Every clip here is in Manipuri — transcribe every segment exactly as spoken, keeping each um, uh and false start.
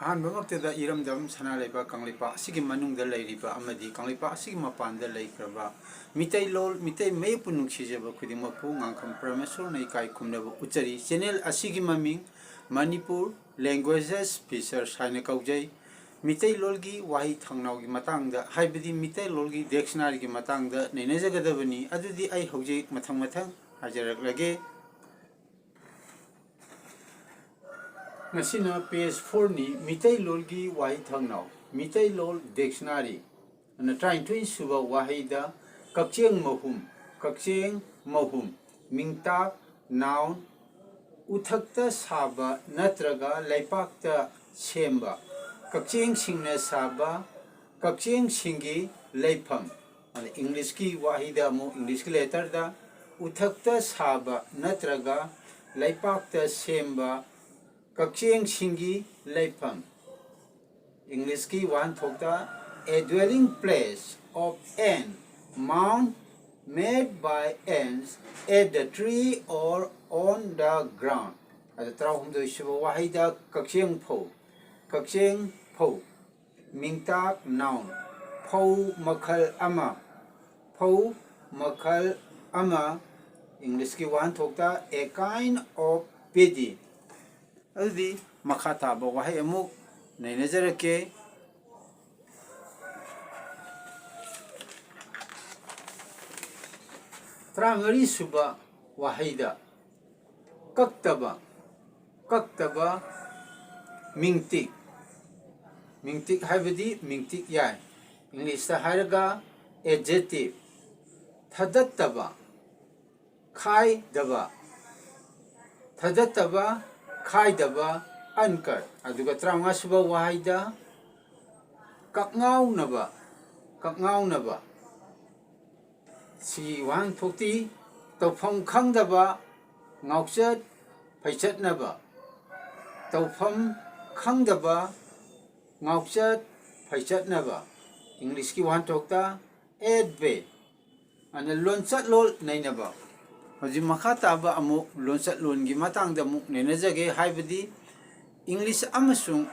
ꯑꯍꯥꯟꯕꯃꯛꯇꯗ ꯏꯔꯝꯗꯝ ꯁꯅꯥ ꯂꯩꯕꯥꯛ ꯀꯪꯂꯩꯄꯥꯛ ꯑꯁꯤꯒꯤ ꯃꯅꯨꯡꯗ ꯂꯩꯔꯤꯕ ꯑꯃꯗꯤ ꯀꯪꯂꯩꯄꯥꯛ ꯑꯁꯤꯒꯤ ꯃꯄꯥꯟꯗ ꯂꯩꯈ꯭ꯔꯕ ꯃꯤꯇꯩꯂꯣꯜ, ꯃꯤꯇꯩ ꯃꯌꯦꯛꯄꯨ ꯅꯨꯡꯁꯤꯖꯕ ꯈꯨꯗꯤꯡꯃꯛꯄꯨ ꯉꯥꯡꯈꯝ ꯄ꯭ꯔꯃꯦꯁꯣꯔꯅ ꯏꯀꯥꯏ ꯈꯨꯝꯅꯕ ꯎꯠꯆꯔꯤ꯫ ꯆꯦꯅꯦꯜ ꯑꯁꯤꯒꯤ ꯃꯃꯤꯡ ꯃꯅꯤꯄꯨꯔ Languages Features ꯍꯥꯏꯅ ꯀꯧꯖꯩ꯫ ꯃꯤꯇꯩꯂꯣꯜꯒꯤ ꯋꯥꯍꯩ ꯊꯧꯅꯥꯎꯒꯤ ꯃꯇꯥꯡꯗ, ꯍꯥꯏꯕꯗꯤ ꯃꯤꯇꯩꯂꯣꯜꯒꯤ dictionaryꯒꯤ ꯃꯇꯥꯡꯗ ꯅꯩꯅꯖꯒꯗꯕꯅꯤ꯫ ꯑꯗꯨꯗꯤ ꯑꯩ ꯍꯧꯖꯤꯛ ꯃꯊꯪ ꯃꯊꯪ ꯍꯥꯏꯖꯔꯛꯂꯒꯦ꯫ ꯃꯁꯤꯅ page fourꯅꯤ, ꯃꯤꯇꯩꯂꯣꯜꯒꯤ ꯋꯥꯍꯩ ꯊꯧꯅꯥꯎ, ꯃꯤꯇꯩꯂꯣꯜ dictionary꯫ ꯑꯗꯨꯅ ꯇꯔꯥꯅꯤꯊꯣꯏ ꯁꯨꯕ ꯋꯥꯍꯩꯗ ꯀꯛꯆꯦꯡ ꯃꯍꯨꯝ, ꯀꯛꯆꯦꯡ ꯃꯍꯨꯝ, ꯃꯤꯡꯇꯥꯛ, noun, ꯎꯊꯛꯇ ꯁꯥꯕ ꯅꯠꯇ꯭ꯔꯒ ꯂꯩꯄꯥꯛꯇ ꯁꯦꯝꯕ, ꯀꯛꯆꯦꯡꯁꯤꯡꯅ ꯁꯥꯕ, ꯀꯛꯆꯦꯡꯁꯤꯡꯒꯤ ꯂꯩꯐꯝ꯫ ꯑꯗ Englishꯀꯤ ꯋꯥꯍꯩꯗ ꯑꯃꯨꯛ, Englishꯀꯤ letterꯗ ꯎꯊꯛꯇ ꯁꯥꯕ ꯅꯠꯇ꯭ꯔꯒ ꯂꯩꯄꯥꯛꯇ ꯁꯦꯝꯕ ꯀꯛꯆꯦꯡꯁꯤꯡꯒꯤ ꯂꯩꯐꯝ꯫ Englishꯀꯤ ꯋꯥꯍꯟꯊꯣꯛꯇ, a dwelling place of ant mound made by ants at the tree or on the ground꯫ ꯑꯗ ꯇꯔꯥꯍꯨꯝꯗꯣꯏ ꯁꯨꯕ ꯋꯥꯍꯩꯗ ꯀꯛꯆꯦꯡ ꯐꯧ, ꯀꯛꯆꯦꯡ ꯐꯧ, ꯃꯤꯡꯇꯥꯛ, noun, ꯐꯧ ꯃꯈꯜ ꯑꯃ, ꯐꯧ ꯃꯈꯜ ꯑꯃ, Englishꯀꯤ ꯋꯥꯍꯟꯊꯣꯛꯇ, a kind of paddy꯫ ꯑꯗꯨꯗꯤ ꯃꯈꯥ ꯇꯥꯕ ꯋꯥꯍꯩ ꯑꯃꯨꯛ ꯅꯩꯅꯖꯔꯛꯀꯦ꯫ ꯇꯔꯥꯃꯔꯤ ꯁꯨꯕ ꯋꯥꯍꯩꯗ ꯀꯛꯇꯕ, ꯀꯛꯇꯕ ꯃꯤꯡꯇꯤꯛ, ꯃꯤꯡꯇꯤꯛ ꯍꯥꯏꯕꯗꯤ ꯃꯤꯡꯇꯤꯛ ꯌꯥꯏ, Englishꯇ ꯍꯥꯏꯔꯒ adjective, ꯊꯗꯠꯇꯕ, ꯈꯥꯏꯗꯕ, ꯊꯗꯠꯇꯕ, ꯈꯥꯏꯗꯕ, uncut꯫ ꯑꯗꯨꯒ ꯇꯔꯥꯃꯉꯥ ꯁꯨꯕ ꯋꯥꯍꯩꯗ ꯀꯛꯉꯥꯎꯅꯕ, ꯀꯛꯉꯥꯎꯅꯕ꯫ ꯁꯤꯒꯤ ꯋꯥꯍꯟꯊꯣꯛꯇꯤ ꯇꯧꯐꯝ ꯈꯪꯗꯕ ꯉꯥꯎꯆꯠ ꯐꯩꯆꯠꯅꯕ, ꯇꯧꯐꯝ ꯈꯪꯗꯕ ꯉꯥꯎꯆꯠ ꯐꯩꯆꯠꯅꯕ꯫ Englishꯀꯤ ꯋꯥꯍꯟꯊꯣꯛꯇ at bay꯫ ꯑꯗꯨꯅ ꯂꯣꯟꯆꯠꯂꯣꯟ ꯅꯩꯅꯕ꯫ ꯍꯧꯖꯤꯛ ꯃꯈꯥ ꯇꯥꯕ ꯑꯃꯨꯛ ꯂꯣꯟꯆꯠꯂꯣꯟꯒꯤ ꯃꯇꯥꯡꯗ ꯑꯃꯨꯛ ꯅꯩꯅꯖꯒꯦ, ꯍꯥꯏꯕꯗꯤ English ꯑꯃꯁꯨꯡ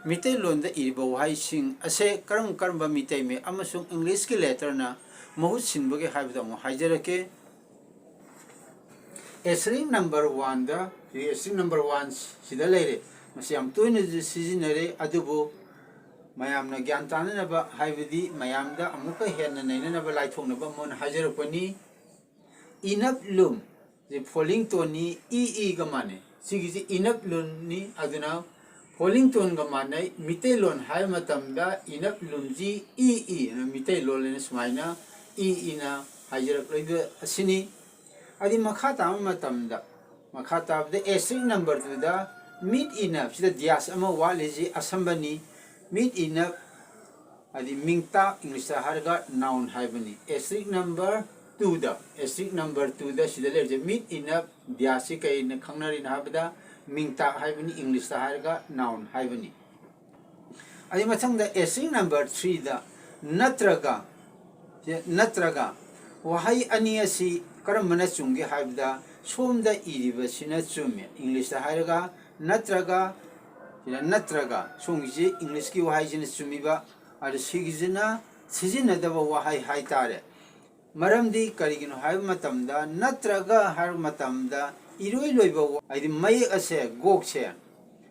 ꯃꯤꯇꯩꯂꯣꯟꯗ ꯏꯔꯤꯕ ꯋꯥꯍꯩꯁꯤꯡ ꯑꯁꯦ ꯀꯔꯝ ꯀꯔꯝꯕ ꯃꯤꯇꯩ ꯃꯌꯦꯛ ꯑꯃꯁꯨꯡ ꯏꯪꯂꯤꯁꯀꯤ ꯂꯦꯇꯔꯅ ꯃꯍꯨꯠ ꯁꯤꯟꯕꯒꯦ ꯍꯥꯏꯕꯗꯨ ꯑꯃꯨꯛ ꯍꯥꯏꯖꯔꯛꯀꯦ꯫ ꯑꯦꯁꯇ꯭ꯔꯤꯛ ꯅꯝꯕꯔ ꯋꯥꯟꯗ, ꯑꯦꯁꯇ꯭ꯔꯤꯛ ꯅꯝꯕꯔ ꯋꯥꯟ ꯁꯤꯗ ꯂꯩꯔꯦ꯫ ꯃꯁꯤ ꯌꯥꯝ ꯇꯣꯏꯅꯁꯨ ꯁꯤꯖꯤꯟꯅꯔꯦ, ꯑꯗꯨꯕꯨ ꯃꯌꯥꯝꯅ ꯒ꯭ꯌꯥꯟ ꯇꯥꯅꯅꯕ, ꯍꯥꯏꯕꯗꯤ ꯃꯌꯥꯝꯗ ꯑꯃꯨꯛꯀ ꯍꯦꯟꯅ ꯅꯩꯅꯅꯕ, ꯂꯥꯏꯊꯣꯛꯅꯕ ꯑꯃ ꯑꯣꯏꯅ ꯍꯥꯏꯖꯔꯛꯄꯅꯤ꯫ ꯏꯅꯞ ꯂꯨꯝ ꯁꯤ ꯐꯣꯂꯤꯡ ꯇꯣꯟꯅꯤ, ꯏ ꯏꯒ ꯃꯥꯟꯅꯩ꯫ ꯁꯤꯒꯤꯁꯤ ꯏꯅꯞ ꯂꯨꯝꯅꯤ, ꯑꯗꯨꯅ ꯐꯣꯂꯤꯡ ꯇꯣꯟꯒ ꯃꯥꯟꯅꯩ꯫ ꯃꯤꯇꯩꯂꯣꯟ ꯍꯥꯏꯕ ꯃꯇꯝꯗ ꯏꯅꯞ ꯂꯨꯝꯁꯤ ꯏ ꯏ ꯑꯅ ꯃꯤꯇꯩꯂꯣꯟ ꯑꯅ ꯁꯨꯃꯥꯏꯅ ꯏ ꯏꯅ ꯍꯥꯏꯖꯔꯛꯂꯤꯕ ꯑꯁꯤꯅꯤ꯫ ꯑꯗꯩ ꯃꯈꯥ ꯇꯥꯕ ꯃꯇꯝꯗ, ꯃꯈꯥ ꯇꯥꯕꯗ ꯑꯦꯁꯇ꯭ꯔꯤꯛ ꯅꯝꯕꯔ ꯇꯨꯗ ꯃꯤꯠ ꯏꯅꯞ, ꯁꯤꯗ ꯗ꯭ꯌꯥꯁ ꯑꯃ ꯋꯥꯠꯂꯤꯁꯤ ꯑꯁꯝꯕꯅꯤ꯫ ꯃꯤꯠ ꯏꯅꯞ ꯍꯥꯏꯗꯤ ꯃꯤꯡꯇꯥꯛ, ꯏꯪꯂꯤꯁꯇ ꯍꯥꯏꯔꯒ ꯅꯥꯎꯟ ꯍꯥꯏꯕꯅꯤ꯫ ꯑꯦꯁꯇ꯭ꯔꯤꯛ ꯅꯝꯕꯔ ꯇꯨꯗ, ꯑꯦꯁꯇ꯭ꯔꯤꯛ ꯅꯝꯕꯔ ꯇꯨꯗ ꯁꯤꯗ ꯂꯩꯔꯤꯁꯦ ꯃꯤꯠ ꯏꯅꯞ, ꯗ꯭ꯌꯥꯁꯁꯤ ꯀꯩꯅ ꯈꯪꯅꯔꯤꯅꯣ ꯍꯥꯏꯕꯗ ꯃꯤꯡꯇꯥꯛ ꯍꯥꯏꯕꯅꯤ, ꯏꯪꯂꯤꯁꯇ ꯍꯥꯏꯔꯒ ꯅꯥꯎꯟ ꯍꯥꯏꯕꯅꯤ꯫ ꯑꯗꯩ ꯃꯊꯪꯗ ꯑꯦꯁꯇ꯭ꯔꯤꯛ ꯅꯝꯕꯔ ꯊ꯭ꯔꯤꯗ ꯅꯠꯇ꯭ꯔꯒ, ꯁꯦ ꯅꯠꯇ꯭ꯔꯒ ꯋꯥꯍꯩ ꯑꯅꯤ ꯑꯁꯤ ꯀꯔꯝꯕꯅ ꯆꯨꯝꯒꯦ ꯍꯥꯏꯕꯗ, ꯁꯣꯝꯗ ꯏꯔꯤꯕꯁꯤꯅ ꯆꯨꯝꯃꯤ, ꯏꯪꯂꯤꯁꯇ ꯍꯥꯏꯔꯒ ꯅꯠꯇ꯭ꯔꯒ, ꯁꯤꯗ ꯅꯠꯇ꯭ꯔꯒ, ꯁꯣꯝꯒꯤꯁꯤ ꯏꯪꯂꯤꯁꯀꯤ ꯋꯥꯍꯩꯁꯤꯅ ꯆꯨꯝꯃꯤꯕ, ꯑꯗꯨ ꯁꯤꯒꯤꯁꯤꯅ ꯁꯤꯖꯤꯟꯅꯗꯕ ꯋꯥꯍꯩ ꯍꯥꯏꯇꯥꯔꯦ꯫ ꯃꯔꯝꯗꯤ ꯀꯔꯤꯒꯤꯅꯣ ꯍꯥꯏꯕ ꯃꯇꯝꯗ, ꯅꯠꯇ꯭ꯔꯒ ꯍꯥꯏꯕ ꯃꯇꯝꯗ ꯏꯔꯣꯏ ꯂꯣꯏꯕ ꯋꯥ-, ꯍꯥꯏꯗꯤ ꯃꯌꯦꯛ ꯑꯁꯦ, ꯒꯣꯛꯁꯦ,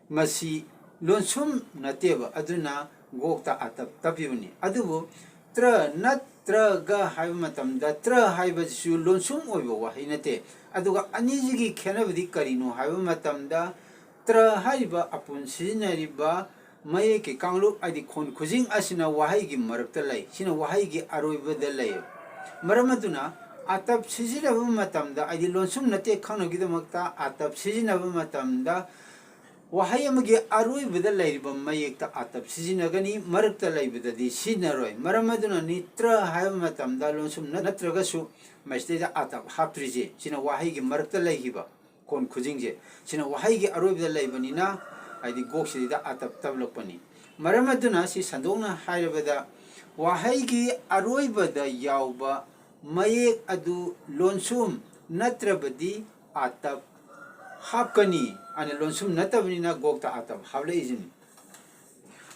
ꯃꯁꯤ ꯂꯣꯟꯁꯨꯝ ꯅꯠꯇꯦꯕ, ꯑꯗꯨꯅ ꯒꯣꯛꯇ ꯑꯇꯞ ꯇꯞꯄꯤꯕꯅꯤ꯫ ꯑꯗꯨꯕꯨ ꯇ꯭ꯔ, ꯅꯠꯇ꯭ꯔꯒ ꯍꯥꯏꯕ ꯃꯇꯝꯗ ꯇ꯭ꯔ ꯍꯥꯏꯕꯁꯤꯁꯨ ꯂꯣꯟꯁꯨꯝ ꯑꯣꯏꯕ ꯋꯥꯍꯩ ꯅꯠꯇꯦ꯫ ꯑꯗꯨꯒ ꯑꯅꯤꯁꯤꯒꯤ ꯈꯦꯠꯅꯕꯗꯤ ꯀꯔꯤꯅꯣ ꯍꯥꯏꯕ ꯃꯇꯝꯗ, ꯇ꯭ꯔ ꯍꯥꯏꯔꯤꯕ ꯑꯄꯨꯟ ꯁꯤꯖꯤꯟꯅꯔꯤꯕ ꯃꯌꯦꯛꯀꯤ ꯀꯥꯡꯂꯨꯞ, ꯍꯥꯏꯗꯤ ꯈꯣꯟ ꯈꯨꯖꯤꯡ ꯑꯁꯤꯅ ꯋꯥꯍꯩꯒꯤ ꯃꯔꯛꯇ ꯂꯩ꯫ ꯁꯤꯅ ꯋꯥꯍꯩꯒꯤ ꯑꯔꯣꯏꯕꯗ ꯂꯩ꯫ ꯃꯔꯝ ꯑꯗꯨꯅ ꯑꯇꯞ ꯁꯤꯖꯤꯟꯅꯕ ꯃꯇꯝꯗ, ꯍꯥꯏꯗꯤ ꯂꯣꯟꯁꯨꯝ ꯅꯠꯇꯦ ꯈꯪꯅꯕꯒꯤꯗꯃꯛꯇ ꯑꯇꯞ ꯁꯤꯖꯤꯟꯅꯕ ꯃꯇꯝꯗ ꯋꯥꯍꯩ ꯑꯃꯒꯤ ꯑꯔꯣꯏꯕꯗ ꯂꯩꯔꯤꯕ ꯃꯌꯦꯛꯇ ꯑꯇꯞ ꯁꯤꯖꯤꯟꯅꯒꯅꯤ, ꯃꯔꯛꯇ ꯂꯩꯕꯗꯗꯤ ꯁꯤꯖꯤꯟꯅꯔꯣꯏ꯫ ꯃꯔꯝ ꯑꯗꯨꯅ ꯅꯤꯇ꯭ꯔ ꯍꯥꯏꯕ ꯃꯇꯝꯗ ꯂꯣꯟꯁꯨꯝ ꯅꯠꯇ꯭ꯔꯒꯁꯨ ꯃꯁꯤꯗꯩꯗ ꯑꯇꯞ ꯍꯥꯞꯇ꯭ꯔꯤꯁꯦ, ꯁꯤꯅ ꯋꯥꯍꯩꯒꯤ ꯃꯔꯛꯇ ꯂꯩꯈꯤꯕ ꯈꯣꯟ ꯈꯨꯖꯤꯡꯁꯦ, ꯁꯤꯅ ꯋꯥꯍꯩꯒꯤ ꯑꯔꯣꯏꯕꯗ ꯂꯩꯕꯅꯤꯅ, ꯍꯥꯏꯗꯤ ꯒꯣꯛꯁꯤꯗꯩꯗ ꯑꯇꯞ ꯇꯞꯂꯛꯄꯅꯤ꯫ ꯃꯔꯝ ꯑꯗꯨꯅ ꯁꯤ ꯁꯟꯗꯣꯛꯅ ꯍꯥꯏꯔꯕꯗ, ꯋꯥꯍꯩꯒꯤ ꯑꯔꯣꯏꯕꯗ ꯌꯥꯎꯕ ꯃꯌꯦꯛ ꯑꯗꯨ ꯂꯣꯟꯁꯨꯝ ꯅꯠꯇ꯭ꯔꯕꯗꯤ ꯑꯇꯞ ꯍꯥꯞꯀꯅꯤ꯫ ꯑꯅ ꯂꯣꯟꯁꯨꯝ ꯅꯠꯇꯕꯅꯤꯅ ꯒꯣꯛꯇ ꯑꯇꯞ ꯍꯥꯞꯂꯛꯏꯁꯤꯅꯤ꯫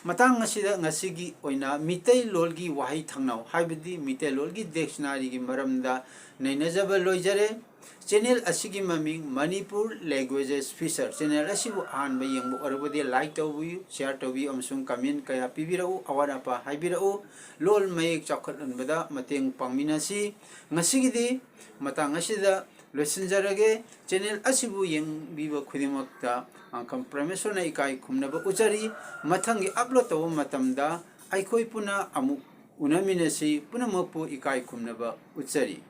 ꯃꯇꯥꯡ ꯑꯁꯤꯗ ꯉꯁꯤꯒꯤ ꯑꯣꯏꯅ ꯃꯤꯇꯩꯂꯣꯜꯒꯤ ꯋꯥꯍꯩ ꯊꯥꯡꯅꯧ ꯍꯥꯏꯕꯗꯤ ꯃꯤꯇꯩꯂꯣꯜꯒꯤ dictionaryꯒꯤ ꯃꯔꯝꯗ ꯅꯩꯅꯖꯕ ꯂꯣꯏꯖꯔꯦ꯫ Channel ꯑꯁꯤꯒꯤ ꯃꯃꯤꯡ Manipur Languages Feature꯫ Channel ꯑꯁꯤꯕꯨ ꯑꯍꯥꯟꯕ ꯌꯦꯡꯕ ꯑꯣꯏꯔꯕꯗꯤ like ꯇꯧꯕꯤꯌꯨ, share ꯇꯧꯕꯤꯌꯨ ꯑꯃꯁꯨꯡ comment ꯀꯌꯥ ꯄꯤꯕꯤꯔꯛꯎ, ꯑꯋꯥꯠ ꯑꯄꯥ ꯍꯥꯏꯕꯤꯔꯛꯎ꯫ ꯂꯣꯜ ꯃꯌꯦꯛ ꯆꯥꯎꯈꯠꯍꯟꯕꯗ ꯃꯇꯦꯡ ꯄꯥꯡꯃꯤꯟꯅꯁꯤ꯫ ꯉꯁꯤꯒꯤꯗꯤ ꯃꯇꯥꯡ ꯑꯁꯤꯗ ꯂꯣꯏꯁꯤꯟꯖꯔꯒꯦ꯫ Channel ꯑꯁꯤꯕꯨ ꯌꯦꯡꯕꯤꯕ ꯈꯨꯗꯤꯡꯃꯛꯇ ꯑꯪꯀꯝ ꯄ꯭ꯔꯃꯦꯁꯣꯔꯅ ꯏꯀꯥꯏ ꯈꯨꯝꯅꯕ ꯎꯠꯆꯔꯤ꯫ ꯃꯊꯪꯒꯤ upload ꯇꯧꯕ ꯃꯇꯝꯗ ꯑꯩꯈꯣꯏ ꯄꯨꯟꯅ ꯑꯃꯨꯛ ꯎꯅꯃꯤꯟꯅꯁꯤ꯫ ꯄꯨꯝꯅꯃꯛꯄꯨ ꯏꯀꯥꯏ ꯈꯨꯝꯅꯕ ꯎꯠꯆꯔꯤ꯫